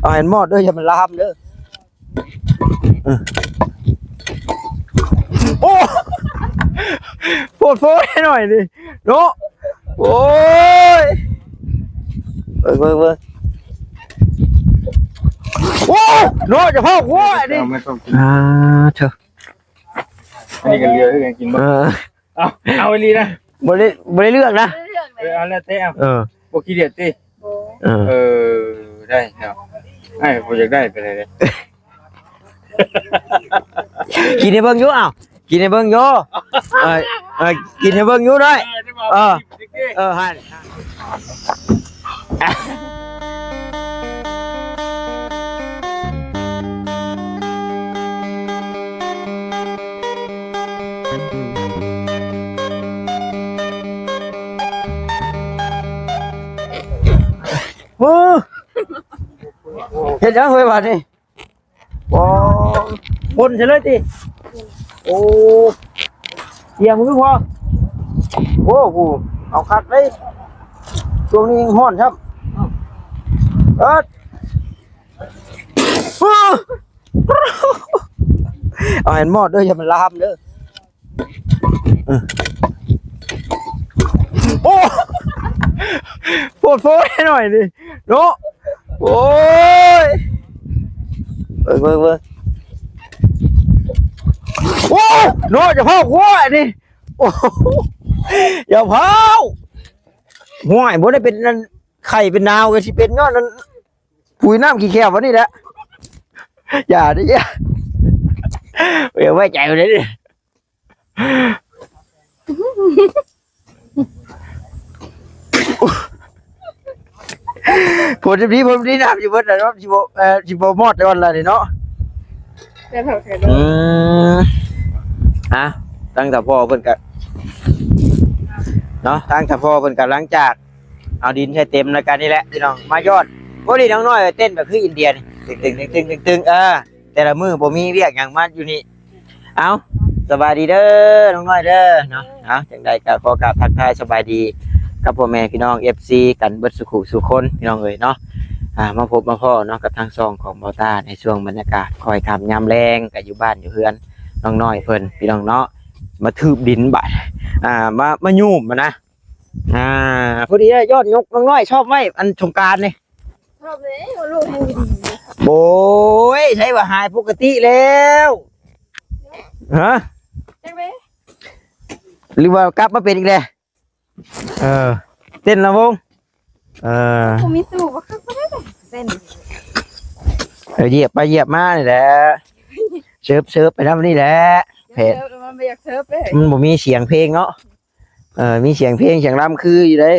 ເອົາໃຫ້ໝົດເດີ ຢ່າມັນລາມເດີ. ເອີ ໂອ້ ໂພດໂພໃຫ້ໜ້ອຍນີ້ເນາະ. ໂອ້ຍ ເບິ່ງ ເບິ່ງ ເບິ່ງ ໂອ້ ເນາະ ຈະເຜົາຫົວອັນນີ້. ເອົາມາຕ້ອງກິນ ອ່າ ເທີ ອັນນີ້ກໍເຫຼືອຄືກັນກິນບໍ່? ເອີ ເອົາ ເອົາອີ່ຫຼີນະ ບໍ່ໄດ້ ບໍ່ໄດ້ເລືອກນະ. ເອີ ເອົາແລ້ວແຕ່ ເອົາ ເອີ ບໍ່ຂີ້ດຽດຕິ? ເອີ ເອີ ໄດ້ເນາະ ອ້າຍບໍ່ຢາກໄດ້ປານໃດເດ້. ກິນໃຫ້ເບິ່ງຢູ່ ເອົ້າ ກິນໃຫ້ເບິ່ງຢູ່ ເອີ ເອີ ກິນໃຫ້ເບິ່ງຢູ່ໄດ້. ເອີ ເອີ ຫັ້ນ ໂອ້ ເຮັດຫຍັງເຮີ້ຍບາດນີ້? ໂອ້ ຄົນໃສ່ເລີຍຕິ? ໂອ້ ສຽງມັນຄືພໍ. ໂອ້ ເອົາຄັກເລີຍ ຊ່ວງນີ້ຍັງຮ້ອນຊ້ຳ. ເອີ ເອົາໃຫ້ໝົດເດີ ຢ່າມັນລາມເດີ. ໂອ້ ໂພດໂພໃຫ້ໜ້ອຍນີ້ເນາະ. ໂອ້ຍ ເບິ່ງ ເບິ່ງ ເບິ່ງ ໂອ້ ເນາະ ຢ່າເຜົາຫົວອັນນີ້. ໂອ້ ຢ່າເຜົາ ຫ້ວຍ ບໍ່ໄດ້ເປັນອັນ ໄຂ້ເປັນໜາວ ກໍຊິເປັນຍ້ອນອັນ ປຸຍນ້ຳຂີ້ແຂ້ວອັນນີ້ແຫຼະ. ຢ່າເດີ ຢ່າ ຢ່າໄວ້ໃຈມັນເດີ. ໂພດດີ ໂພດດີ ນ້ຳຊິເບິດແລ້ວເນາະ ຊິບໍ່ ເອີ ຊິບໍ່ມອດກ່ອນລະນີ້ເນາະ. ອືມ ອ່ະ ທາງຕາພໍ່ເພິ່ນກະເນາະ ທາງຕາພໍ່ເພິ່ນກະຫຼັງຈາກເອົາດິນໃສ່ເຕັມແລ້ວກະນີ້ແຫຼະພີ່ນ້ອງ ມາຢອດ. ໂອ້ ນີ້ນ້ອງນ້ອຍເຕັ້ນແບບຄືອິນເດຍນີ້ ຕຶງໆ ຕຶງໆ ເອີ ແຕ່ລະມື້ບໍ່ມີວຽກຫຍັງມາຢູ່ນີ້. ເອົ້າ ສະບາຍດີເດີນ້ອງນ້ອຍເດີເນາະ. ເອົ້າ ຈັ່ງໃດກໍຂໍກາບທັກທາຍສະບາຍດີກັບພໍ່ແມ່ພີ່ນ້ອງ ເອັຟຊີ ກັນເບິດສູ່ຜູ້ສູ່ຄົນພີ່ນ້ອງເອີຍເນາະ. ອ່າ ມາພົບມາພໍ້ເນາະກັບທາງຊ່ອງຂອງບ່າວຕ້າ ໃນຊ່ວງບັນຍາກາດຄ້ອຍຄ່ຳຍາມແລງ ກໍຢູ່ບ້ານຢູ່ເຮືອນນ້ອງນ້ອຍເພິ່ນພີ່ນ້ອງເນາະ. ມາຖືບດິນບາດ ອ່າ ມາ ມາຫຍຸ້ມຫັ້ນນະ. ອ່າ ພໍດີໄດ້ຍອດຍົກນ້ອງນ້ອຍຊອບໄວ້ ອັນສົງການນີ້ ຊອບເລີຍ ວ່າລູກຍັງດີ. ໂອ້ຍ ໃຊ່ວ່າຫາຍປົກກະຕິແລ້ວ ຮະ? ຈັກເດ້ ຫຼືວ່າກັບມາເປັນອີກແລ້ວ? ເອີ ເຕັ້ນລຳວົງ ເອີ ບໍ່ມີຕູ້ບໍ່ຄັກປານໃດເດ້ ເຕັ້ນ ເອີ ຢຽບໄປຢຽບມານີ້ແຫຼະ ເສີບ ເສີບໄປນຳນີ້ແຫຼະ. ເສີບ ເສີບ ມັນບໍ່ຢາກເສີບເດ້ ມັນບໍ່ມີສຽງເພງເນາະ. ເອີ ມີສຽງເພງສຽງລຳຄືຢູ່ເດ້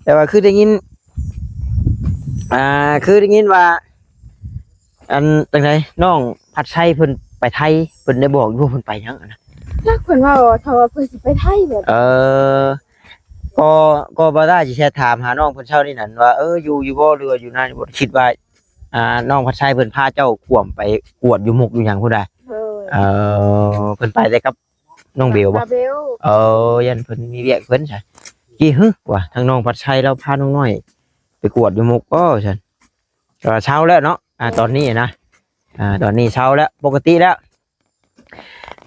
ແຕ່ວ່າຄືໄດ້ຍິນ ອ່າ ຄືໄດ້ຍິນວ່າ ອັນ ຈັ່ງໃດ ນ້ອງພັດໄຊເພິ່ນໄປໄທ ເພິ່ນໄດ້ບອກຢູ່ບໍ່ ເພິ່ນໄປຫຍັງຫັ້ນນະ? ຈັກ ເພິ່ນເວົ້າວ່າ ຖ້າວ່າເພິ່ນຊິໄປໄທແບບ ເອີ ກໍ ກໍບໍ່ໄດ້ຊິແຊດຖາມຫານ້ອງເພິ່ນເຊົ້ານີ້ນັ້ນວ່າ ເອີ ຢູ່ ຢູ່ບໍ່ ຫຼືວ່າຢູ່ນານບໍ່ ຄິດວ່າ ອ່າ ນ້ອງພັດໄຊເພິ່ນພາເຈົ້າກວມໄປກວດຢູ່ມຸກຢູ່ຫຍັງພຸ້ນໃດ. ເອີ ເອີ ເພິ່ນໄປແຕ່ກັບ ນ້ອງເບວບໍ່? ສາວເບວ ເອີ ຢ້ານເພິ່ນມີວຽກເພິ່ນຊະ ກີ້ຫຶວ່າ ທາງນ້ອງພັດໄຊລາວພານ້ອງນ້ອຍໄປກວດຢູ່ມຸກບໍ່ຊັ້ນ. ແຕ່ວ່າເຊົາແລ້ວເນາະ ອ່າ ຕອນນີ້ນະ ອ່າ ຕອນນີ້ເຊົາແລ້ວ ປົກກະຕິແລ້ວ.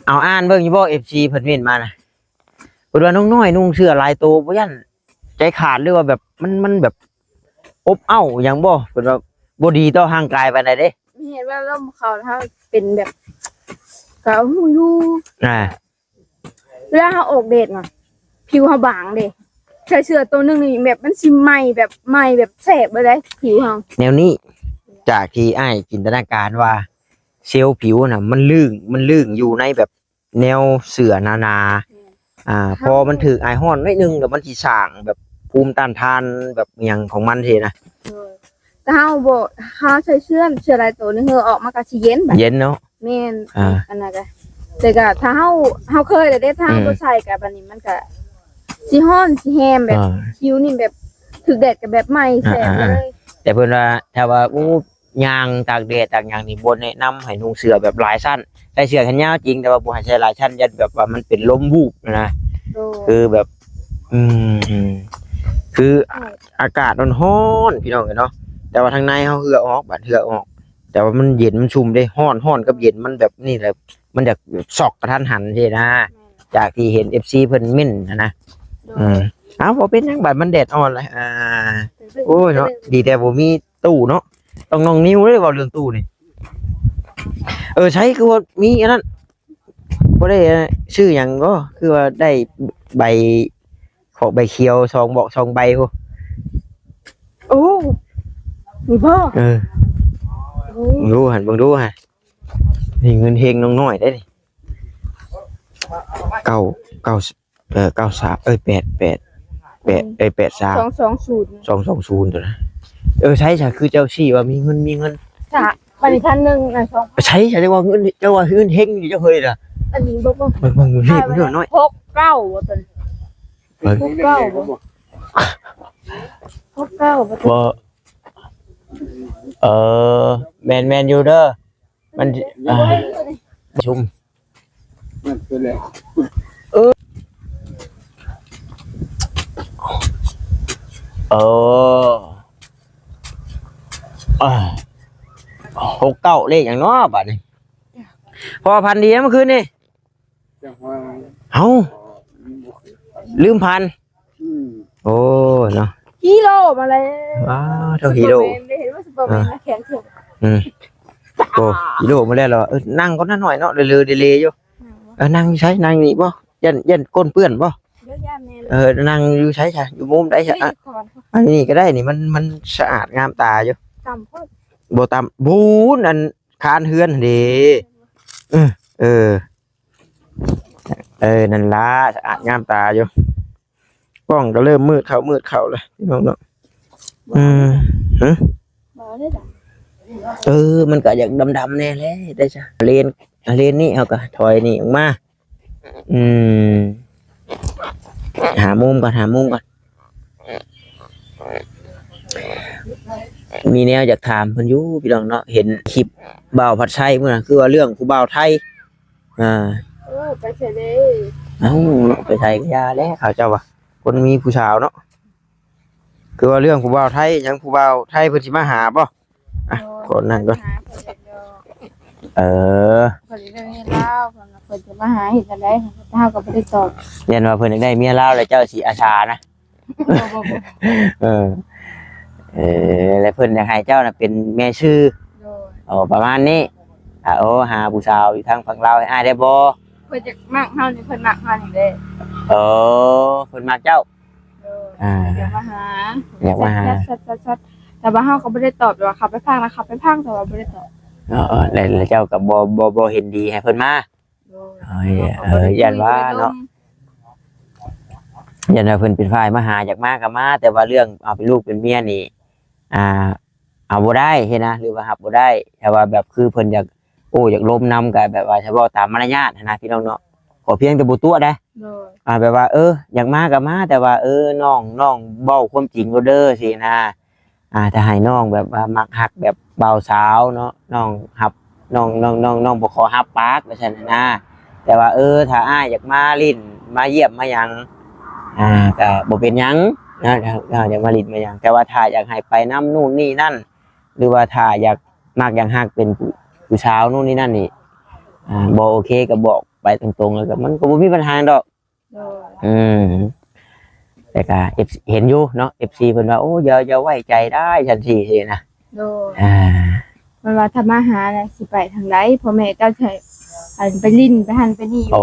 ເອົາ ອ່ານເບິ່ງຢູ່ບໍ່ ເອັຟຊີ ເພິ່ນເມັ້ນມານະ ເພິ່ນວ່ານ້ອງນ້ອຍນຸ່ງເສື້ອຫຼາຍໂຕບໍ່ຢ້ານໃຈຂາດ ຫຼືວ່າແບບ ມັນ ມັນແບບອົບເອົ້າຫຍັງບໍ່? ເພິ່ນວ່າບໍ່ດີຕໍ່ຮ່າງກາຍປານໃດເດ້. ເຫັນວ່າລົມເຂົ້າ ເຮົາເປັນແບບ ກໍຮູ້ຢູ່ ອ່າ ເວລາເຮົາອອກແດດນະ ຜິວເຮົາບາງເດ້ ໃສ່ເສື້ອໂຕໜຶ່ງນີ້ແບບມັນຊິໄໝ້ ແບບໄໝ້ແບບແສບເລີຍ ຜິວເຮົາ ແນວນີ້. ຈາກທີ່ອ້າຍຈິນຕະນາການວ່າ ເຊວຜິວນະ ມັນລຶ້ງ ມັນລຶ້ງຢູ່ໃນແບບແນວເສື້ອໜາໆ ອ່າ ພໍມັນຖືກອາຍຮ້ອນໜ້ອຍໜຶ່ງ ແລ້ວມັນຊິສ້າງແບບພູມຕ້ານທານແບບຫຍັງຂອງມັນຊີ້ນະ. ໂດຍ ແຕ່ເຮົາບໍ່ ເຮົາໃສ່ເສື້ອ ເສື້ອຫຼາຍໂຕນີ້ ເຫື່ອອອກມາກໍຊິເຢັນ ເຢັນເນາະ. ແມ່ນ ອ່າ ອັນນັ້ນກະ ແຕ່ກະຖ້າເຮົາ ເຮົາເຄີຍແລ້ວເດ້ ຖ້າເຮົາ ອືມ ບໍ່ໃສ່ກະບາດນີ້ມັນກະຊິຮ້ອນຊິແຮມ ແບບ ອ່າ ຜິວນີ້ແບບຖືກແດດກະແບບໄໝ້ແສບເລີຍ. ອ່າ ແຕ່ເພິ່ນວ່າ ຖ້າວ່າ ໂອ້ ຍ່າງຕາກແດດຕາກຫຍັງນີ້ ບໍ່ແນະນຳໃຫ້ນຸ່ງເສື້ອແບບຫຼາຍຊັ້ນ ໃສ່ເສື້ອແຂນຍາວຈິງ ແຕ່ວ່າບໍ່ໃຫ້ໃສ່ຫຼາຍຊັ້ນ ຢ້ານແບບວ່າມັນເປັນລົມວູບນະ. ໂດຍ ຄືແບບ ອືມ ອືມ ຄື ອາກາດມັນຮ້ອນ ພີ່ນ້ອງເອີຍເນາະ. ແຕ່ວ່າທາງໃນເຮົາເຫື່ອອອກ ບາດເຫື່ອອອກ ແຕ່ວ່າມັນເຢັນ ມັນຊຸ່ມເດ້ ຮ້ອນ ຮ້ອນກັບເຢັນ ມັນແບບນີ້ແຫຼະ ມັນຢາກຊັອກກະທັນຫັນຊີ້ນະ ຈາກທີ່ເຫັນເອັຟຊີເພິ່ນເມັ້ນຫັ້ນນະ. ໂດຍ ອືມ ເອົາ ບໍ່ເປັນຫຍັງ ບາດມັນແດດອ່ອນແຫຼະ ອ່າ ໂອ້ຍເນາະ ດີແຕ່ບໍ່ມີຕູ້ເນາະ ຕ້ອງນ້ອງນິວເດ້ເວົ້າເລື່ອງຕູ້ນີ້. ເອີ ໃສຄືວ່າມີອັນນັ້ນ ບໍ່ໄດ້ຊື້ຫຍັງບໍ່ ຄືວ່າໄດ້ໃບ ຂອງໃບຂຽວສອງບອກສອງໃບພຸ້ນ. ໂອ້ ນີ້ບໍ່? ເອີ ໂອ້ ເບິ່ງດູຫັ້ນ ເບິ່ງດູຫັ້ນ ນີ້ເງິນເຮັງນ້ອງນ້ອຍເດ້ນີ້ ເກົ້າ ເກົ້າ ເອີ ເກົ້າສາມ ເອີຍ ແປດ ແປດ ແປດ ເອີຍ ແປດສາມ ສອງສອງສູນ ສອງສອງສູນ ຕົວນະ. ເອີ ໃສ ໃສ ຄືເຈົ້າຊີ້ວ່າມີເງິນ ມີເງິນ ສະ ບັດນີ້ພັນໜຶ່ງ ອັນສອງ ໃສ ໃສ ເຈົ້າວ່າເງິນ ເຈົ້າວ່າເງິນເຮັງນີ້ ເຈົ້າເຄີຍລະ ອັນນີ້ບໍ່ ບໍ່ ເບິ່ງ ເບິ່ງເລກມັນໜ້ອຍ ຫົກເກົ້າ ບໍ່ຕົວນີ້ ເບິ່ງ ຫົກເກົ້າ ບໍ່ ຫົກເກົ້າ ບໍ່ຕົວ ບໍ່ ເອີ ແມ່ນ ແມ່ນຢູ່ເດີ ມັນ ອ່າ ຊຸມ ມັນເປັນແລ້ວ ເອີ ເອີ ອ່າ ຫົກເກົ້າ ເລກຫຍັງເນາະບາດນີ້ ເພາະວ່າຝັນດີເມື່ອຄືນນີ້ ເອົ້າ ລືມຝັນ ອືມ ໂອ້ຍເນາະ ຮີໂຣມາແລ້ວ ວ້າວ ເຈົ້າຮີໂຣ ບໍ່ແມ່ນເດ້ ເຫັນວ່າຊິບໍ່ແມ່ນ ອ່າ ແຂນເຖິງ ອືມ ໂອ້ ຮີໂຣມາແລ້ວລະ ເອີ ນັ່ງກ່ອນນະໜ້ອຍເນາະ ເລີໆ ເລໆ ຢູ່ ນັ່ງຢູ່ໃສ ນັ່ງນີ້ບໍ່ ຢ້ານ ຢ້ານກົ້ນເປື້ອນບໍ່ ເອີ ນັ່ງຢູ່ໃສຊະ ຢູ່ມຸມໃດຊະ ອັນນີ້ກໍໄດ້ນີ້ ມັນ ມັນສະອາດງາມຕາຢູ່ ຕ່ຳໂພດ ບໍ່ຕ່ຳ ພຸ້ນ ອັນຄານເຮືອນຫັ້ນເດ້ ເອີ ເອີ ເອີ ນັ້ນລະ ສະອາດງາມຕາຢູ່ ກ້ອງກໍເລີ່ມມືດເຂົ້າ ມືດເຂົ້າແລ້ວ ພີ່ນ້ອງເນາະ ອືມ ຫຶ ບໍ່ໄດ້ດຳ ເອີ ມັນກໍຢາກດຳໆ ແດ່ແຫຼະ ໄດ້ຊະ ເລນ ເລນນີ້ເຮົາກໍຖອຍນີ້ອອກມາ ອືມ ຫາມຸມກ່ອນ ຫາມຸມກ່ອນ ມີແນວຢາກຖາມເພິ່ນຢູ່ ພີ່ນ້ອງເນາະ ເຫັນຄລິບບ່າວພັດໄຊມື້ນັ້ນ ຄືວ່າເລື່ອງຜູ້ບ່າວໄທ ອ່າ ເອີ ໄປໃສເດ້ ເອົ້າ ໄປໃສກໍຢ່າແຫຼະ ເຂົາເຈົ້າວ່າຄົນມີຜູ້ສາວເນາະ ຄືວ່າເລື່ອງຜູ້ບ່າວໄທຫຍັງ ຜູ້ບ່າວໄທເພິ່ນຊິມາຫາບໍ່? ອ່ະ ໂດຍ ຂໍນັ່ງກ່ອນ ຫາເພິ່ນເອງດອກ ເອີ ເພິ່ນເລື່ອງເຮັດລາວ ເພິ່ນ ເພິ່ນຈະມາຫາເຮັດຈັ່ງໃດ ເຮົາກໍບໍ່ໄດ້ຕອບ ຢ້ານວ່າເພິ່ນຢາກໄດ້ເມຍລາວ ແລ້ວເຈົ້າຊິອາສານະ ບໍ່ ບໍ່ ບໍ່ ເອີ ເອີ ແລ້ວເພິ່ນຢາກໃຫ້ເຈົ້ານະເປັນແມ່ຊື່ ໂດຍ ໂອ້ ປະມານນີ້ ອ່າ ໂອ້ ຫາຜູ້ສາວຢູ່ທາງຝັ່ງລາວໃຫ້ອ້າຍໄດ້ບໍ່? ເພິ່ນຢາກມັກເຮົານີ້ ເພິ່ນມັກເຮົານີ້ເດ້ ໂອ້ ເພິ່ນມັກເຈົ້າ ໂດຍ ອ່າ ຢາກມາຫາ ຢາກມາຫາ ແຊດໆ ແຕ່ວ່າເຮົາກໍບໍ່ໄດ້ຕອບ ແຕ່ວ່າເຂົາໄປພັກນະ ເຂົາໄປພັກ ແຕ່ວ່າບໍ່ໄດ້ຕອບ ເອີ ແລ້ວເຈົ້າກໍບໍ່ ບໍ່ ບໍ່ເຫັນດີໃຫ້ເພິ່ນມາ ໂດຍ ເອີ ຢ້ານວ່າເນາະ ຢ້ານວ່າເພິ່ນເປັນຝ່າຍມາຫາ ຢາກມາກໍມາ ແຕ່ວ່າເລື່ອງເອົາເປັນລູກເປັນເມຍນີ້ ອ່າ ເອົາບໍ່ໄດ້ຫັ້ນນະ ຫຼືວ່າຮັບບໍ່ໄດ້ ຖ້າວ່າແບບຄືເພິ່ນຢາກ ໂອ້ ຢາກລົມນຳ ກໍແບບວ່າ ຖ້າເວົ້າຕາມມາລະຍາດຫັ້ນນະ ພີ່ນ້ອງເນາະ ຂໍພຽງແຕ່ບໍ່ຕົວະໄດ໋ ໂດຍ ອ່າ ແບບວ່າ ເອີ ຢາກມາກໍມາ ແຕ່ວ່າ ເອີ ນ້ອງ ນ້ອງເວົ້າຄວາມຈິງໂລດເດີ ຊີ້ນະ ອ່າ ຖ້າໃຫ້ນ້ອງແບບວ່າມັກຮັກແບບບ່າວສາວເນາະ ນ້ອງຮັບ ນ້ອງ ນ້ອງ ນ້ອງ ນ້ອງບໍ່ຂໍຮັບປາກ ວ່າຊັ້ນນະ ແຕ່ວ່າ ເອີ ຖ້າອ້າຍຢາກມາຫຼິ້ນ ມາຢ້ຽມ ມາຫຍັງ ອ່າ ກໍບໍ່ເປັນຫຍັງນະ ຖ້າ ຖ້າຢາກມາຫຼິ້ນມາຫຍັງ ແຕ່ວ່າຖ້າຢາກໃຫ້ໄປນຳ ນູ້ນນີ້ນັ້ນ ຫຼືວ່າຖ້າຢາກມັກຢາກຮັກເປັນຜູ້ ຜູ້ສາວ ນູ້ນນີ້ນັ້ນນີ້ ອ່າ ບໍ່ໂອເຄກໍບອກໄປຕົງໆ ແລ້ວກໍມັນກໍບໍ່ມີບັນຫາຫຍັງດອກ ໂດຍ ອືມ ແຕ່ກໍເອັຟຊີ ເຫັນຢູ່ເນາະ ເອັຟຊີ ເພິ່ນວ່າ ໂອ້ ຢ່າ ຢ່າໄວ້ໃຈໄດ້ ຊັ້ນຊີ້ ຊີ້ນະ ໂດຍ ອ່າ ເພິ່ນວ່າຖ້າມາຫານະ ຊິໄປທາງໃດ ພໍ່ແມ່ເຈົ້າຊິໃຫ້ ອັນ ໄປຫຼິ້ນ ໄປຫັ້ນໄປນີ້ ໂອ້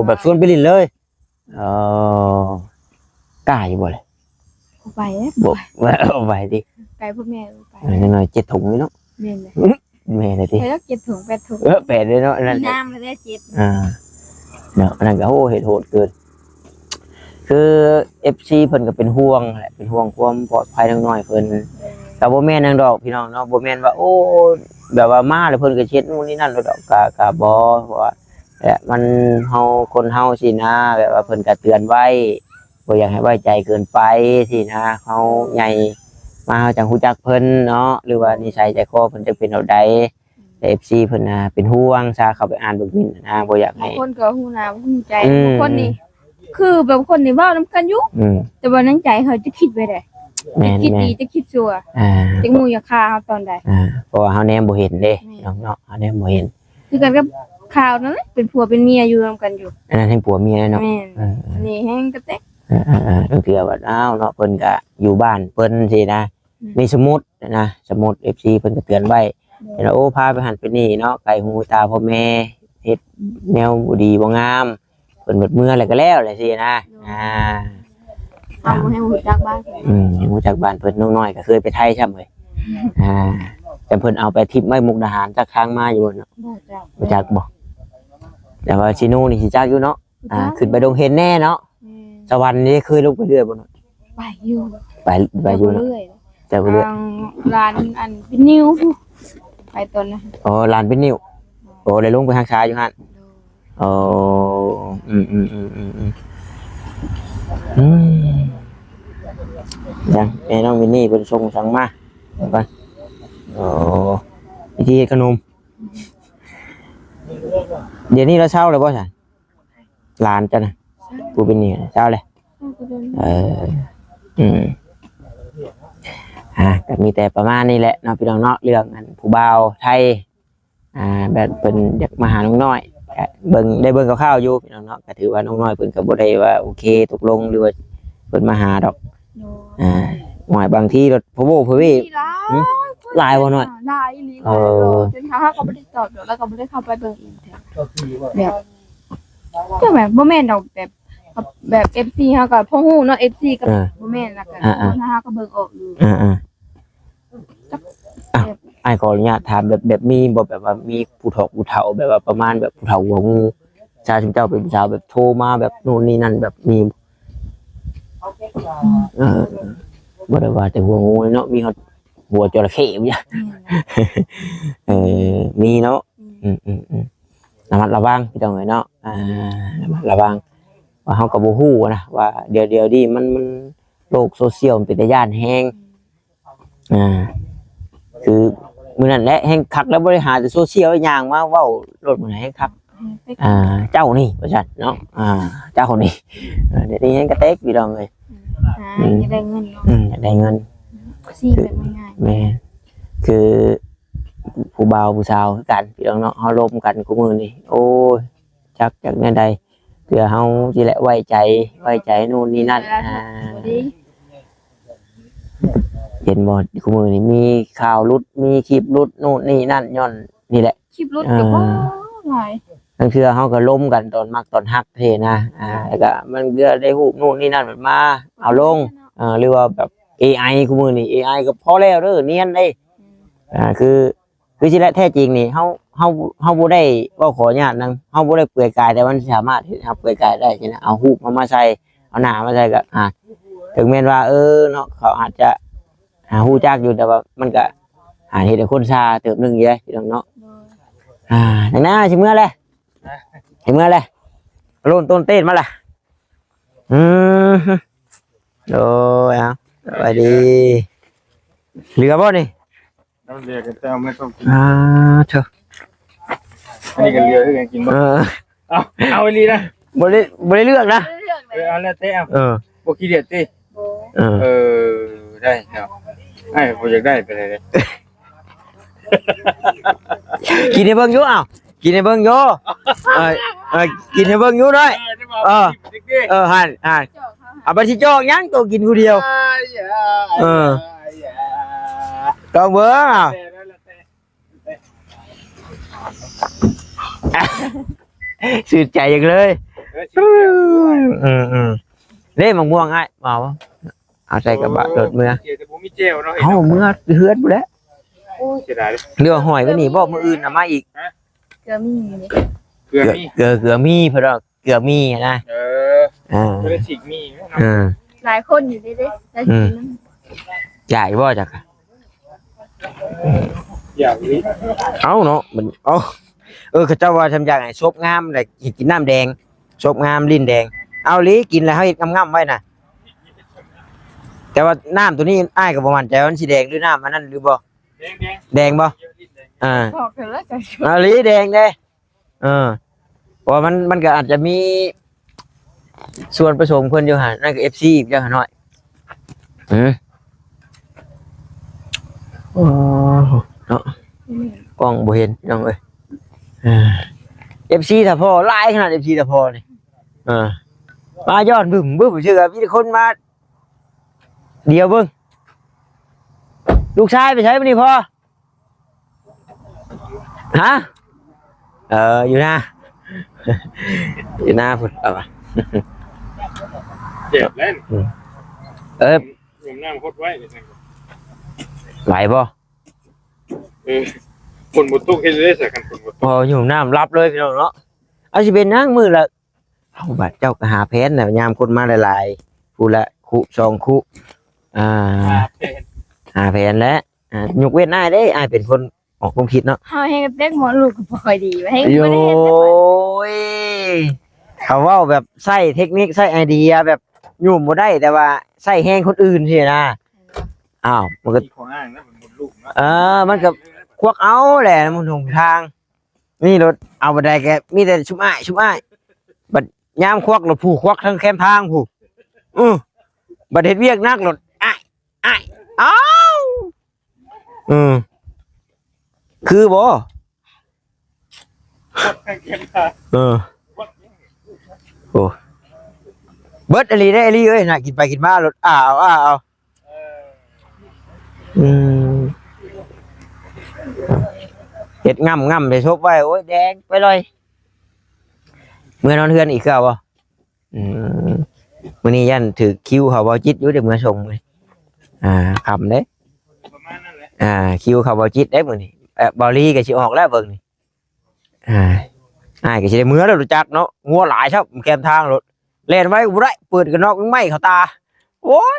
ແບບຊວນໄປຫຼິ້ນເລີຍ ອໍ ກ້າຢູ່ບໍ່ລະ? ບໍ່ໄປເດ້ ບໍ່ ບໍ່ໄປຕິ ໄກພໍ່ແມ່ບໍ່ໄປ ເອີ ຢ່າງໜ້ອຍເຈັດຖົງນີ້ເນາະ ແມ່ນແຫຼະ ແມ່ນແຫຼະຕິ ໄປແລ້ວເຈັດຖົງແປດຖົງ ເອີ ແປດເດ້ເນາະ ອັນນັ້ນ ມີນ້ຳແລ້ວເຈັດ ອ່າ ເນາະ ອັນນັ້ນກໍ ໂອ້ ເຮັດໂຫດເກີນ ຄືເອັຟຊີ ເພິ່ນກໍເປັນຫ່ວງແຫຼະ ເປັນຫ່ວງຄວາມປອດໄພນ້ອງນ້ອຍເພິ່ນ ເອີ ກໍບໍ່ແມ່ນຫຍັງດອກພີ່ນ້ອງເນາະ ບໍ່ແມ່ນວ່າ ໂອ້ ແບບວ່າມາແລ້ວເພິ່ນກໍເຮັດນູ້ນນີ້ນັ້ນດອກ ກໍ ກໍບໍ່ ເພາະວ່າ ແລະ ມັນ ເຮົາ ຄົນເຮົາຊີ້ນະ ແບບວ່າເພິ່ນກໍເຕືອນໄວ້ ບໍ່ຢາກໃຫ້ໄວ້ໃຈເກີນໄປຊີ້ນະ ເຮົາໃຫຍ່ມາເຮົາຈັ່ງຮູ້ຈັກເພິ່ນເນາະ ຫຼືວ່ານິໄສໃຈຄໍເພິ່ນຈະເປັນແນວໃດ ແຕ່ເອັຟຊີເພິ່ນນະເປັນຫ່ວງຊະ ເຂົ້າໄປອ່ານເບິ່ງເມັ້ນນະ ບໍ່ຢາກໃຫ້ ບາງຄົນກໍຮູ້ໜ້າຮູ້ໃຈ ອືມ ບາງຄົນນີ້ ຄືບາງຄົນນີ້ເວົ້ານຳກັນຢູ່ ອືມ ແຕ່ວ່າໃນໃຈເຂົາຈະຄິດໄວ້ໃດ ແມ່ນ ຈັກຄິດດີ ແມ່ນ ຈັກຄິດຊົ່ວ ອ່າ ຈັກໝູ່ຢາກຂ້າເຮົາຕອນໃດ ອ່າ ເພາະວ່າເຮົາແນມບໍ່ເຫັນເດ້ ແມ່ນ ເນາະ ເຮົາແນມບໍ່ເຫັນ ຄືກັນກັບຂ່າວນັ້ນແຫຼະ ເປັນຜົວເປັນເມຍຢູ່ນຳກັນຢູ່ ອັນນັ້ນແຮ່ງຜົວເມຍເນາະ ແມ່ນ ເອີ ອັນນີ້ແຮ່ງກະແຕກ ເອີໆ ບາງເທື່ອວ່າ ອ້າວ ເນາະ ເພິ່ນກະຢູ່ບ້ານເພິ່ນຊີ້ນະ ອືມ ນີ້ສົມມຸດນະ ສົມມຸດ ເອັຟຊີ ເພິ່ນກະເຕືອນໄວ້ ໂດຍ ເຫັນວ່າ ໂອ້ ພາໄປຫັ້ນໄປນີ້ເນາະ ໄກຫູຕາພໍ່ແມ່ ເຮັດແນວບໍ່ດີບໍ່ງາມ ເພິ່ນເບິດເມືອແລ້ວກໍແລ້ວແຫຼະຊີ້ນະ ໂດຍ ອ່າ ເຮົາບໍ່ໃຫ້ຮູ້ຈັກບ້ານເພິ່ນ ອືມ ໃຫ້ຮູ້ຈັກບ້ານເພິ່ນ ນ້ອງນ້ອຍກໍເຄີຍໄປໄທຊ້ຳເລີຍ ອ່າ ແຕ່ເພິ່ນເອົາໄປຖິ້ມໄວ້ມຸກດາຫານ ຈັກທາງມາຢູ່ບໍ່ເນາະ ບໍ່ຈັກ ບໍ່ຈັກບໍ່ ແຕ່ວ່າຊິໂນນີ້ຊິຈັກຢູ່ເນາະ ອ່າ ຂຶ້ນໄປດົງເຫັນແດ່ເນາະ ແມ່ນ ສະຫວັນນີ້ເຄີຍລົງໄປເລື້ອຍບໍ່ເນາະ ໄປຢູ່ ໄປ ໄປຢູ່ເນາະ ແຕ່ບໍ່ເລື້ອຍ ແຕ່ບໍ່ເລື້ອຍ ທາງລານອັນເປັນນິວ ໄປຕອນນັ້ນ ອໍ ລານເປັນນິວ ໂອ້ ໄດ້ລົງໄປຮັກສາຢູ່ຫັ້ນ ໂດຍ ໂອ້ ອືມໆໆໆໆ ອືມ ຍັງ ແມ່ນ້ອງມິນນີ້ເພິ່ນສົ່ງສັງມາ ເບິ່ງກ່ອນ ໂອ້ ວິທີເຮັດຂະໜົມ ດຽວນີ້ລາວເຊົາແລ້ວບໍ່ຊັ້ນ? ຫຼານເຈົ້ານະ ຜູ້ເປັນໜີ້ເຊົາແລ້ວ ເອີ ອືມ ອ່າ ກໍມີແຕ່ປະມານນີ້ແຫຼະເນາະ ພີ່ນ້ອງເນາະ ເລື່ອງອັນຜູ້ບ່າວໄທ ອ່າ ແບບເພິ່ນຢາກມາຫານ້ອງນ້ອຍ ກໍເບິ່ງ ໄດ້ເບິ່ງຂ່າວໆຢູ່ ພີ່ນ້ອງເນາະ ກໍຖືວ່ານ້ອງນ້ອຍເພິ່ນກໍບໍ່ໄດ້ວ່າໂອເຄຕົກລົງ ຫຼືວ່າເພິ່ນມາຫາດອກ ໂດຍ ອ່າ ໂອ້ຍ ບາງທີລະພະໂວ້ພະເວ ມີຫຼາຍ ຫຶ? ຫຼາຍບໍ່ນ້ອຍ? ຫຼາຍອີ່ຫຼີ ເອີ ຫຼາຍໂລດ ຈົນເຮົາກໍບໍ່ໄດ້ຕອບດອກ ແລ້ວກໍບໍ່ໄດ້ເຂົ້າໄປເບິ່ງອີກເທື່ອ ແບບ ກໍແບບບໍ່ແມ່ນດອກ ແບບ ແບບເອັຟຊີເຮົາກໍພໍຮູ້ເນາະ ເອັຟຊີກໍ ເອີ ບໍ່ແມ່ນ ແລ້ວກໍ ອ່າໆ ເຮົາກໍເບິ່ງອອກຢູ່ ອ່າໆ ອ່ະ ແບບ ອ້າຍຂໍອະນຸຍາດຖາມ ແບບ ແບບມີບໍ່ ແບບວ່າມີຜູ້ຖອກຜູ້ເຖົ້າ ແບບວ່າປະມານແບບຜູ້ເຖົ້າຫົວງູ ຊາວ ຊຸມເຈົ້າເປັນສາວແບບໂທມາແບບໂນ່ນນີ້ນັ້ນ ແບບມີ ເອີ ບໍ່ໄດ້ວ່າແຕ່ຫົວງູເນາະ ມີຮອດຫົວຈໍລະເຂ້ ແມ່ນ ເອີ ມີເນາະ ອືມ ອືມໆໆ ລະມັດລະວັງ ພີ່ນ້ອງເອີຍເນາະ ອ່າ ລະມັດລະວັງ ວ່າເຮົາກໍບໍ່ຮູ້ນະ ວ່າດຽວ ດຽວນີ້ມັນ ມັນ ໂລກໂຊຊຽວມັນເປັນຕາຢ້ານແຮງ ອືມ ອ່າ ຄືມື້ນັ້ນແຫຼະແຮງຄັກແລ້ວ ບໍ່ໄດ້ຫາແຕ່ໂຊຊຽວ ຍ່າງມາເວົ້າໂລດ ມື້ນັ້ນແຮງຄັກ ອືມ ອ່າ ເຈົ້ານີ້ວ່າຊັ້ນເນາະ ອ່າ ເຈົ້ານີ້ ເອີ ດຽວນີ້ແຮງກະແຕກ ພີ່ນ້ອງເອີຍ ອືມ ອ່າ ອືມ ຢາກໄດ້ເງິນເນາະ ອືມ ຢາກໄດ້ເງິນ ຊີ້ແບບງ່າຍໆ ແມ່ນ ຄື ຜູ້ບ່າວຜູ້ສາວຄືກັນ ພີ່ນ້ອງເນາະ ເຮົາລົມກັນຄູ່ມື້ນີ້ ໂອ້ຍ ຈັກ ຈັກແນວໃດ ເພື່ອເຮົານີ້ແຫຼະໄວ້ໃຈ ໄວ້ໃຈໂນ່ນນີ້ນັ້ນ ອ່າ ເຫັນບໍ່ ຄູ່ມື້ນີ້ມີຂ່າວຫຼຸດ ມີຄລິບຫຼຸດໂນ່ນນີ້ນັ້ນ ຍ້ອນນີ້ແຫຼະ ຄລິບຫຼຸດກໍ ອ່າ ບໍ່ຫຼາຍ ລາງເທື່ອເຮົາກໍລົມກັນຕອນມັກຕອນຮັກເດ້ນະ ອ່າ ແລ້ວກໍມັນກໍໄດ້ຮູບໂນ່ນນີ້ນັ້ນມາເອົາລົງ ເອີ ຫຼືວ່າແບບເອໄອ ຄູ່ມື້ນີ້ເອໄອກໍພໍແລ້ວເດີ ນຽນເດ້ ອືມ ອ່າ ຄື ຄືຊິແລະ ແທ້ຈິງນີ້ ເຮົາ ເຮົາ ເຮົາບໍ່ໄດ້ເວົ້າ ຂໍອະນຸຍາດນຳ ເຮົາບໍ່ໄດ້ເປືອຍກາຍ ແຕ່ມັນສາມາດເຮັດໃຫ້ເຮົາເປືອຍກາຍໄດ້ຊີ້ນະ ເອົາຮູບເຮົາມາໃສ່ ເອົາໜ້າມາໃສ່ກໍ ອ່າ ເຖິງແມ່ນວ່າ ເອີ ເນາະ ເຂົາອາດຈະ ອ່າ ຮູ້ຈັກຢູ່ ແຕ່ວ່າມັນກໍ ອ່າ ເຮັດໃຫ້ຄົນຊາເຕີບໜຶ່ງຢູ່ເດ້ ພີ່ນ້ອງເນາະ ໂດຍ ອ່າ ຈັ່ງໃດຊິເມືອແຫຼະ ຊິເມືອແຫຼະ ໂລນຕົ້ນເຕນມາລະ ອືມ ໂດຍ ເອົາ ສະບາຍດີ ເຫຼືອບໍ່ນີ້? ນ້ຳເຫຼືອກໍຈະເອົາມາຕົ້ມກິນ ອ່າ ເທີ ອັນນີ້ກໍເຫຼືອຄືກັນກິນບໍ່? ເອີ ເອົາ ເອົາອີ່ຫຼີນະ ບໍ່ໄດ້ ບໍ່ໄດ້ເລືອກນະ ບໍ່ໄດ້ເລືອກເລີຍ ເອີ ເອົາແລ້ວແຕ່ ເອົາ ເອີ ບໍ່ຂີ້ດຽດຕິ ບໍ່ ເອີ ເອີ ໄດ້ເນາະ ອ້າຍບໍ່ຢາກໄດ້ປານໃດເດ້ ກິນໃຫ້ເບິ່ງຢູ່ ເອົ້າ ກິນໃຫ້ເບິ່ງຢູ່ ເອີ ເອີ ກິນໃຫ້ເບິ່ງຢູ່ໜ້ອຍ ເອີ ເອີ ຫັ້ນ ຫັ້ນ ເອົາໄປຊິຈອກຫຍັງ ໂຕກິນຜູ້ດຽວ ເອີ ລອງເບິ່ງ ເອົາ ຊື່ນໃຈຈັງເລີຍ ເອີ ເອີ ເດ້ ໝາກມ່ວງອ້າຍ ເອົາ ເອົາໃສ່ກະບະລົດເມືອ ເສຍແຕ່ບໍ່ມີແຈ່ວເນາະ ເອົາເມືອເຮືອນພຸ້ນແຫຼະ ໂອ້ຍ ເສຍດາຍເດ້ ເຫຼືອຫອຍໄວ້ນີ້ບໍ່ ມື້ອື່ນເອົາມາອີກ ຮະ ເກືອມີ ເກືອມີ ເກືອ ເກືອມີ ເພິ່ນວ່າເກືອມີນະ ເອີ ອ່າ ບໍ່ໄດ້ສີກມີເນາະ ເອີ ຫຼາຍຄົນຢູ່ເດ້ ໄດ້ ອືມ ຢາກຢູ່ບໍ່ຈັກ ຢາກອີ່ຫຼີ ເອົ້າເນາະ ມັນ ເອົ້າ ເອີ ເຂົາເຈົ້າວ່າທຳຢາກໃຫ້ສົບງາມ ແລ້ວກິນນ້ຳແດງ ສົບງາມ ລີ້ນແດງ ເອົາອີ່ຫຼີ ກິນແລ້ວເຮົາເຮັດງ່ຳໆໄວ້ນະ ແຕ່ວ່ານ້ຳໂຕນີ້ອ້າຍກໍບໍ່ໝັ້ນໃຈວ່າມັນຊິແດງ ຫຼືນ້ຳອັນນັ້ນຫຼືບໍ່ ແດງ ແດງ ແດງບໍ່ ອ່າ ເອົາອີ່ຫຼີ ແດງເດ້ ເອີ ເພາະວ່າມັນ ມັນກໍອາດຈະມີສ່ວນປະສົມເພິ່ນຢູ່ຫັ້ນ ນັ້ນກໍເອັຟຊີອີກຈັ່ງໜ້ອຍ ອືມ ກ້ອງບໍ່ເຫັນພີ່ນ້ອງເອີຍ. ເອີ ເອັຟຊີ ຖ້າພໍຫຼາຍຂະໜາດ ເອັຟຊີ ຖ້າພໍນີ້ ເອີ ມາຍ້ອນບຶ້ມບຶ້ມຊື່ ມີແຕ່ຄົນມາດຽວເບິ່ງ. ລູກຊາຍໄປໃສມື້ນີ້ພໍ່? ຮະ? ເອີ ຢູ່ນາ ຢູ່ນາພຸ້ນ ເອົາວ່າ ເຈັບແລ້ວ ອືມ ເອີ ຫຸ້ມນ້ຳຫົດໄວ້ ໄຫວບໍ່? ເອີ ຝົນບໍ່ຕົກເຮັດໄດ້ຊະ ຄັນຝົນບໍ່ຕົກ ໂອ້ ຫຸ້ມນ້ຳຫຼັບເລີຍພີ່ນ້ອງເນາະ. ອາ ຊິເປັນຫຍັງມື້ລະ ເອົາ ບາດເຈົ້າກໍຫາແຜນແລ້ວ ຍາມຄົນມາຫຼາຍໆ ຜູ້ລະຄຸສອງຄຸ ອ່າ ຫາແຜນ ຫາແຜນແຫຼະ. ອ່າ ຍົກເວັ້ນອ້າຍເດ້ ອ້າຍເປັນຄົນອອກຄວາມຄິດເນາະ. ເຮົາແຮງເຕັກໝໍລູກກໍບໍ່ຄ່ອຍດີ ແຮງບໍ່ໄດ້ເຮັດ ໂອ້ຍ ເຂົາເວົ້າແບບໃຊ້ເຕັກນິກ ໃຊ້ໄອເດຍ ແບບຫຍຸ້ມບໍ່ໄດ້ ແຕ່ວ່າໃຊ້ແຮງຄົນອື່ນຊີ້ນະ. ອ້າວ ມັນກໍ ເອີ ມັນກໍຄວັກເອົາແຫຼະ ມັນຫົນທາງ. ນີ້ໂລດ ເອົາບັນໄດກໍມີແຕ່ຊຸມອ້າຍ ຊຸມອ້າຍ ບັດຍາມຄວັກໂລດ ຜູ້ຄວັກທາງແຄມທາງຜູ້ ເອີ ບັດເຮັດວຽກໜັກໂລດ ອ້າຍ ອ້າຍ ອ້າວ ເອີ ຄືບໍ່? ເອີ ໂອ້ ເບິດອີ່ຫຼີເດ້ ອີ່ຫຼີເອີຍ ນະ ກິນໄປກິນມາໂລດ ອ້າວ ອ້າວ ອ້າວ. ອືມ ເຮັດງ່ຳໆ ໄປສົບໄວ້ ໂອ້ຍ ແດງໄປເລີຍ. ເມືອນອນເຮືອນອີກຄືເກົ່າບໍ່? ອືມ ມື້ນີ້ຢ້ານຖືກຄິວເຂົາເບົາຈິດຢູ່ ໄດ້ເມືອສົ່ງມື້ນີ້ ອ່າ ຄ່ຳເດ້ ປະມານນັ້ນແຫຼະ ອ່າ ຄິວເຂົາເບົາຈິດເດ້ມື້ນີ້. ເອີ ເບົາລີກໍຊິອອກແລ້ວເບິ່ງນີ້. ອ່າ ອ້າຍກໍຊິໄດ້ເມືອແລ້ວ ຮູ້ຈັກເນາະ ງົວຫຼາຍຊະ ແຄມທາງໂລດ ແລ່ນໄວກໍບໍ່ໄດ້ ເປີດກະນອກໄມ້ເຂົ້າຕາ ໂອ້ຍ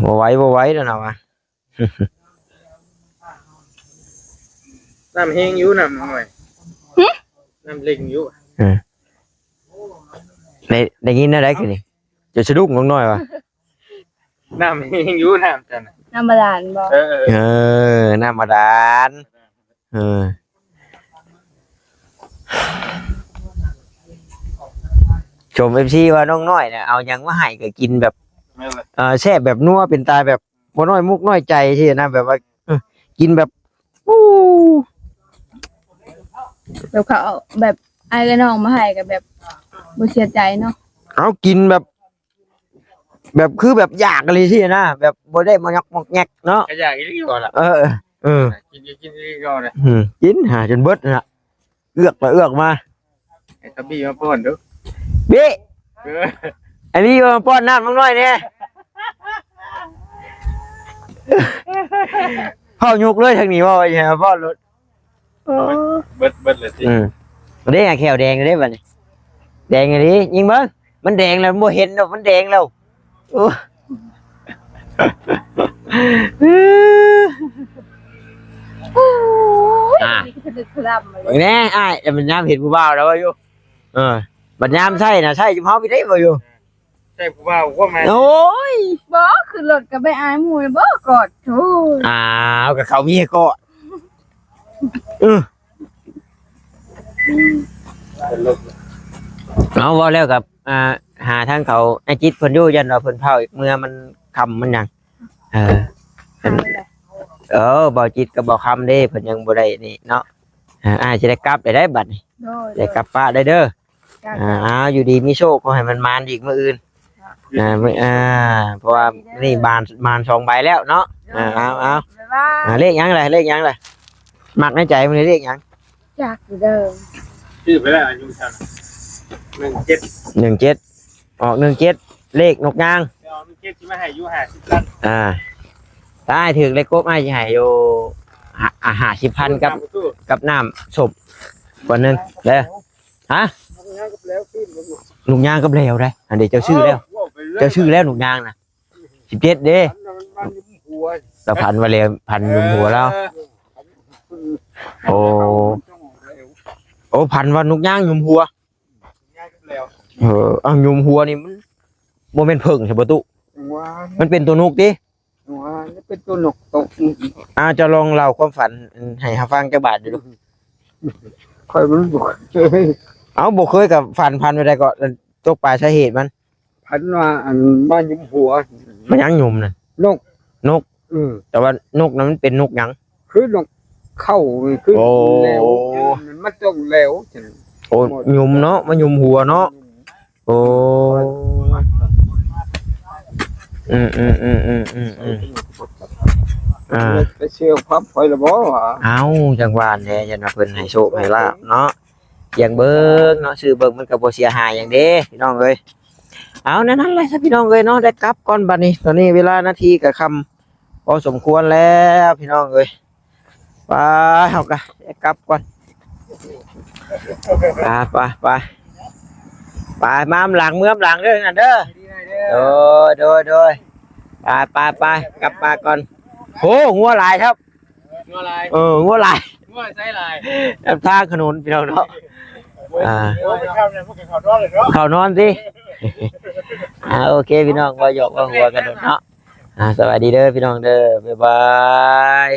ບໍ່ໄຫວ ບໍ່ໄຫວແລ້ວນະວ່າ. ນ້ຳແຮງຢູ່ ນ້ຳນ້ອຍ ຫຶ ນ້ຳເລັ່ງຢູ່ ເອີ ໄດ້ ໄດ້ຍິນແນວໃດຄືນີ້? ຈະສະດຸ້ງນ້ອຍວ່າ ນ້ຳແຮງຢູ່ ນ້ຳຈັ່ງ ນ້ຳບາດານບໍ່? ເອີ ເອີ ເອີ ນ້ຳບາດານ ເອີ ຊົມເອັຟຊີວ່ານ້ອງນ້ອຍນະ ເອົາຫຍັງມາໃຫ້ກໍກິນແບບ ແມ່ນແຫຼະ ເອີ ແຊບແບບນົວ ເປັນຕາແບບບໍ່ນ້ອຍມຸກນ້ອຍໃຈຊີ້ນະ ແບບວ່າ ເອີ ກິນແບບ ໂອ້ ແບບເຂົາເອົາແບບອ້າຍເອື້ອຍນ້ອງມາໃຫ້ກໍແບບບໍ່ເສຍໃຈເນາະ ເອົາກິນແບບ ແບບຄືແບບຢາກອີ່ຫຼີຊີ້ນະ ແບບບໍ່ໄດ້ມາຍອກມອກແຍກເນາະ ກໍຢາກອີ່ຫຼີບໍ່ລະ ເອີ ເອີ ກິນ ກິນອີ່ຫຼີກໍໄດ້ ອືມ ກິນຫາຈົນເບິດຫັ້ນລະ ເອືອກໄປເອືອກມາ ໃຫ້ຕາບີມາປ້ອນດູ ບີ ເອີ ໄອ້ບີມາປ້ອນນ້ຳນ້ອງນ້ອຍແດ່ ເຜົາຍຸກເລີຍທາງນີ້ ເວົ້າວ່າຊິໃຫ້ມາປ້ອນໂລດ. ໂອ້ ເບິດ ເບິດແລ້ວຕິ ອືມ ເດ້ ແຂ້ວແດງເດ້ບັດນີ້ ແດງອີ່ຫຼີ ຍິງເບິ່ງ ມັນແດງແລ້ວ ມັນບໍ່ເຫັນດອກ ມັນແດງແລ້ວ ໂອ້ ອ່າ ນີ້ກໍສະດຸດສະດຳເລີຍ ແນ່ ອ້າຍ ແຕ່ມັນຍາມເຫັນຜູ້ບ່າວແລ້ວວ່າຢູ່ ເອີ ບັດຍາມໃຊ້ນະ ໃຊ້ຈຸເຮົາໄປໄດ້ບໍ່ຢູ່ ໃຊ້ຜູ້ບ່າວຄວາມໝາຍ ໂອ້ຍ ບໍ່ ຂຶ້ນລົດກໍໄປອາຍໝູ່ບໍ່ ກອດ ໂອ້ຍ ອ້າວ ກໍເຂົາມີໃຫ້ກອດ ອື ເອົາ ເວົ້າແລ້ວກັບ ອ່າ ຫາທາງເຂົາ ອ້າຍຈິດເພິ່ນຢູ່ ຢ້ານວ່າເພິ່ນເຝົ້າອີກ ເມື່ອມັນຄ່ຳມັນຫຍັງ ເອີ ເອີ ເບົາຈິດກັບເບົາຄຳເດ້ ເພິ່ນຍັງບໍ່ໄດ້ນີ້ເນາະ ເອີ ອ້າຍຊິໄດ້ກັບໄດ້ໄດ໋ບັດນີ້ ໂດຍ ໄດ້ກັບປ້າໄດ້ເດີ. ອ່າ ຢູ່ດີມີໂຊກ ຂໍໃຫ້ມັນມານອີກມື້ອື່ນ ອ່າ ມື້ ອ່າ ເພາະວ່ານີ້ບານ ມານສອງໃບແລ້ວເນາະ ອ່າ ເອົາ ເອົາ ບາຍບາຍ ອ່າ ເລກຫຍັງລະ ເລກຫຍັງລະ ມັກໃນໃຈມື້ນີ້ເລກຫຍັງ? ຈັກຢູ່ເດີ ຊື່ໄປແລ້ວ ອາຍຸຊັ້ນ ໜຶ່ງເຈັດ ໜຶ່ງເຈັດ ອອກ ໜຶ່ງເຈັດ ເລກນົກຍາງ ອອກ ໜຶ່ງເຈັດ ຊິມາໃຫ້ຢູ່ຫ້າສິບພັນ ອ່າ ຖ້າອ້າຍຖືກເລກກົບ ອ້າຍຊິໃຫ້ຢູ່ ຫ້າ ຫ້າສິບພັນ ກັບ ກັບນ້ຳສົ້ມ ຂວດໜຶ່ງເດີ. ຮະ? ນົກຍາງກັບແຫຼວໄດ໋ ອັນນີ້ເຈົ້າຊື້ແລ້ວ ເຈົ້າຊື້ແລ້ວນົກຍາງນະ ສິບເຈັດເດ້ ລາວຝັນວ່າແຫຼວ ຝັນຫຍຸມຫົວລາວ ໂອ້ ໂອ້ ຝັນວ່ານົກຍາງຫຍຸມຫົວ ເອີ ເອົາ ຫຍຸມຫົວນີ້ມັນບໍ່ແມ່ນເຜິ້ງໃຊ່ບໍ່ຕຸ ມັນເປັນຕົວນົກຕິ ວ່າເປັນຕົວນົກຕົກ ອາ ເຈົ້າລອງເລົ່າຄວາມຝັນໃຫ້ເຮົາຟັງຈັກບາດດູ. ຂ້ອຍມັນບໍ່ເຄີຍ ເອົ້າ ບໍ່ເຄີຍກໍຝັນ ຝັນແນວໃດກໍຕົກປາຍສາເຫດມັນ ຝັນວ່າອັນມາຫຍຸມຫົວ ມາຫຍັງຫຍຸມນະ ນົກ ນົກ ອື ແຕ່ວ່ານົກນະມັນເປັນນົກຫຍັງ ຄືນົກ ເຂົ້າຄື ໂອ້ ແຫຼວ ມັນຕ້ອງແຫຼວ. ໂອ້ ຫຍຸມເນາະ ມາຫຍຸມຫົວເນາະ. ໂອ້ ອືມໆ ອ່າ ໄປເຊື່ອພັບຂ້ອຍລະບໍ່ຫວາ? ເອົ້າ ຈັ່ງວ່າແຫຼະ ຢ້ານວ່າເພິ່ນໃຫ້ໂຊກໃຫ້ລາບເນາະ. ລຽງເບິ່ງເນາະ ຊື້ເບິ່ງມັນກໍບໍ່ເສຍຫາຍຫຍັງເດ້ພີ່ນ້ອງເອີຍ. ເອົາ ແນວນັ້ນແຫຼະຊະພີ່ນ້ອງເອີຍເນາະ ໄດ້ກັບກ່ອນບັດນີ້. ຕອນນີ້ເວລານາທີກໍຄ່ຳພໍສົມຄວນແລ້ວພີ່ນ້ອງເອີຍ. ໄປ ເຮົາກໍໄດ້ກັບກ່ອນ. ໄປ ໄປ ໄປ ໄປ ມານຳຫຼັງ ເມືອນຳຫຼັງເດີນັ້ນເດີ. ໂດຍ ໂດຍ ໂດຍ ໄປ ໄປ ໄປ ກັບມາກ່ອນ. ໂຫ ງົວຫຼາຍຄັບ. ງົວຫຼາຍ ເອີ ງົວຫຼາຍ ງົວໃສຫຼາຍ ນຳທາງຖະໜົນພີ່ນ້ອງເນາະ. ອ່າ ເຂົ້ານອນຕິ. ອ່າ ໂອເຄພີ່ນ້ອງ ເວົ້າຫຍອກເວົ້າຫົວກັນໂດດເນາະ. ອ່າ ສະບາຍດີເດີພີ່ນ້ອງເດີ ບາຍບາຍ.